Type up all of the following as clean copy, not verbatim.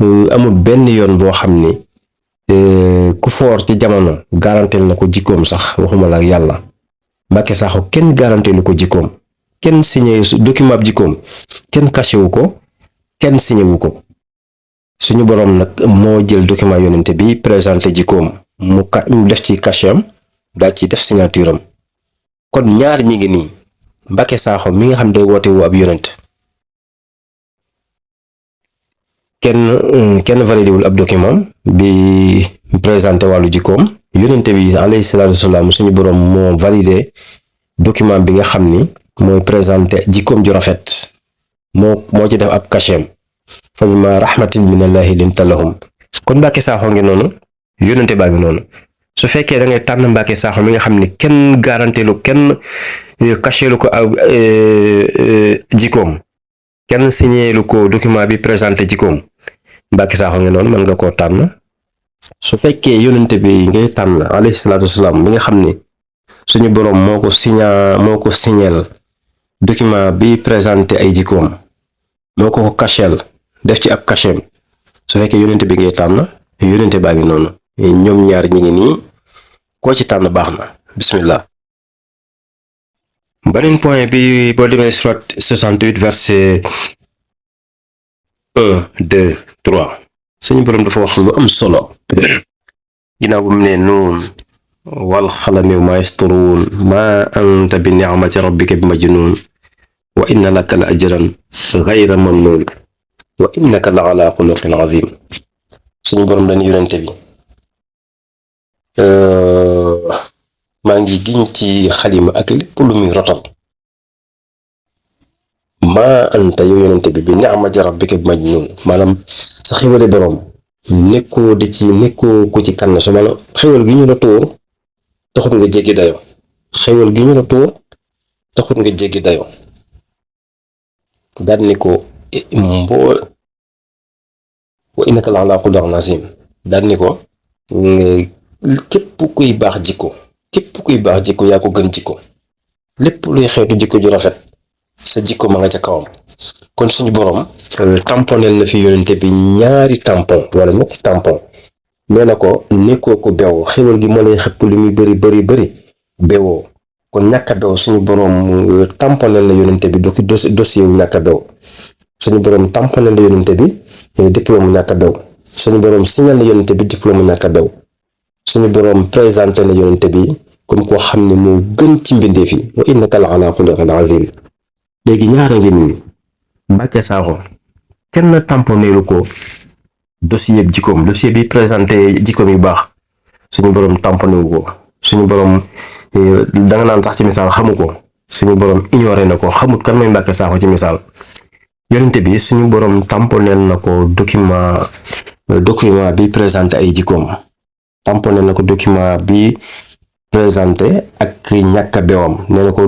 amul benn yoon boo xam ni ku foor ci jamono garantel na ko jikkoom sax waxuma la ak yàlla. Mbàkke Sakho kenn garanté lu ko jikkoom kenn signé document ab jikkoom kenn caché wu ko kenn signé wu ko suñu boroom nag moo jël document yonente bi présenté jikkoom mu def ci cachet am daal ci def signature am kon ñaar ñi ngi nii Mbàkke Sakho mi nga xam day woote wu ab yonent kenn validé wul ab document bi présenté wàllu jikkoom yonente bi alayhi salaatu wasalaam suñu boroom moo validé document bi nga xam ni mooy présenté jikkoom ju rafet moo ci def ab cachet fa bima rahmatin minallahi linta lahum kon Mbàkke Sakho ngi noonu yonente baa ngi noonu su fekkee da ngay tànn Mbàkke Sakho mi nga xam ni kenn garanté lu kenn caché lu ko jikkoom kenn signé lu ko document bi présenté jikkoom Mbàkke Sakho ngi noonu mën nga koo tànn su fekkee yonente bi ngay tànn alayhi salaatu wasalaam mi nga xam ni suñu boroom moo ko signeel document bi présenté ay jikkoom moo ko cachel def ci ab cachet su fekkee yonente bi ngay tànn yonente baa ngi noonu ñoom ñaar ñi ngi nii koo ci tànn baax na bismillah. beneen point bi boo demee surat 68 verset 1 2 3 suñu boroom dafa wax lu am solo ginnaaw bu mu ne nuun wal xalami wa maa yasturuun maa anta bi ni'mati rabbika bi majnuun wa inna laka la ajran ghayra mamnuun wa innaka la ala xuluqin azim suñu boroom dañu yonente bi maa ngi giñ ci xalima ak lépp lu muy rotal maa anta yow yonente bi ni'mati rabbika bi majnuun maanaam sa xéwale boroom nekkoo ko ci kann su maanaam xéwal gi ñu la tuur taxut nga jéggi dayo xéwal gi ñu la tuur taxut nga jéggi dayo daal ni ko wa innaka la ala xuluqin azim daal ni ko képp kuy baax jikko yaa ko gën jikko lépp luy xeetu jikko ju rafet sa jikko ma nga ca kawam kon suñu boroom tamponel na fi yonente bi ñaari tampon wala ñetti tampon nee na ko nekkoo ko bew xéwal gi moo lay xëpp li muy bari bewoo kon ñàkk a bew suñu boroom tamponel na yonente bi dossier wu ñàkk a bew suñu boroom tamponel na yonente bi diplôme mu ñàkk a bew suñu boroom signal na yonente bi diplôme mu ñàkk a bew suñu boroom présenté na yonente bi comme koo xam ne moo gën ci mbindeef yi wa innaka la ala xuluqin azim léegi ñaara ngi nii Mbàkke Sakho kenn tamponeelu ko dossier bi présenté jikkoom yu baax suñu boroom tamponewu ko suñu boroom danga naan sax ci misaal xamu ko suñu boroom ignoré na ko xamut kan mooy Mbàkke Sakho ci misaal yonente bi suñu boroom tamponeel na ko document bi présenté ay jikkoom tamponeel na ko document bi présenté ak ñàkk a bewam nee na ko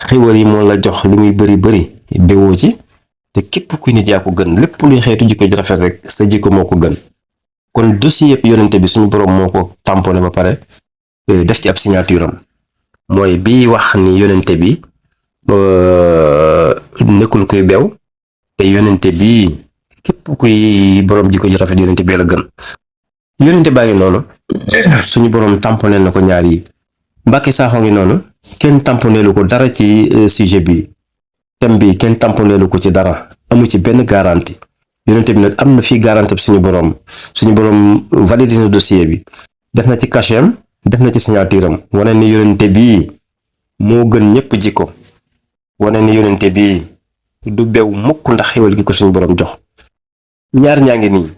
xéwal yi moo la jox li muy bari bewoo ci te képp kuy nit yaa ko gën lépp luy xeetu jikko ju rafet rek sa jikko moo ko gën kon dossier yëpp yonente bi suñu boroom moo ko tamponné ba pare def ci ab signature am mooy bi wax ni yonente bi nekkul kuy bew te yonente bi képp kuy boroom jikko ju rafet yonente bi la gën yonente baa ngi noonu suñu boroom tamponné na ko ñaar yi Mbàkke Sakho ngi noonu kenn tamponeelu ko dara ci sujet bi thème bi kenn tamponeelu ko ci dara amu ci benn garantie yonente bi nag am na fii garantie suñu boroom validé na dossier bi def na ci cachet am def na ci signature am wane ni yonente bi moo gën ñépp jikko wane ni yonente bi du bew mukk ndax xéwal gi ko suñu boroom jox ñaar ñaa ngi nii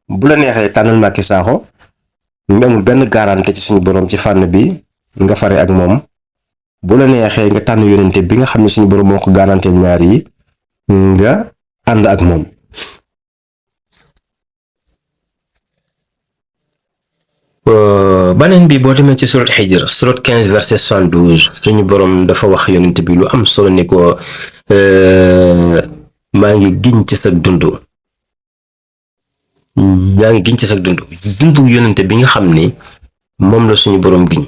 bu la neexee tànnal Mbàkke Sakho nga amul benn garantie ci suñu boroom ci fànn bi nga fare ak moom bu la neexee nga tànn yonente bi nga xam ne suñu boroom moo ko garantie ñaar yi nga ànd ak moom baneen bi boo demee ci surat Hijr surat 15 verset 72 suñu boroom dafa wax yonente bi lu am solo ni ko maa ngi giñ ci sa dund yonente bi nga xam ni moom la suñu boroom giñ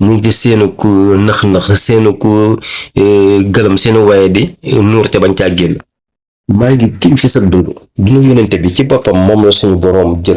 mu ngi ci seenu ku nax seenu ku gëlëm seenu waye di nuur te bañ caa génn maa ngi kii ci sa dund. dund yonente bi ci boppam moom la suñu boroom jël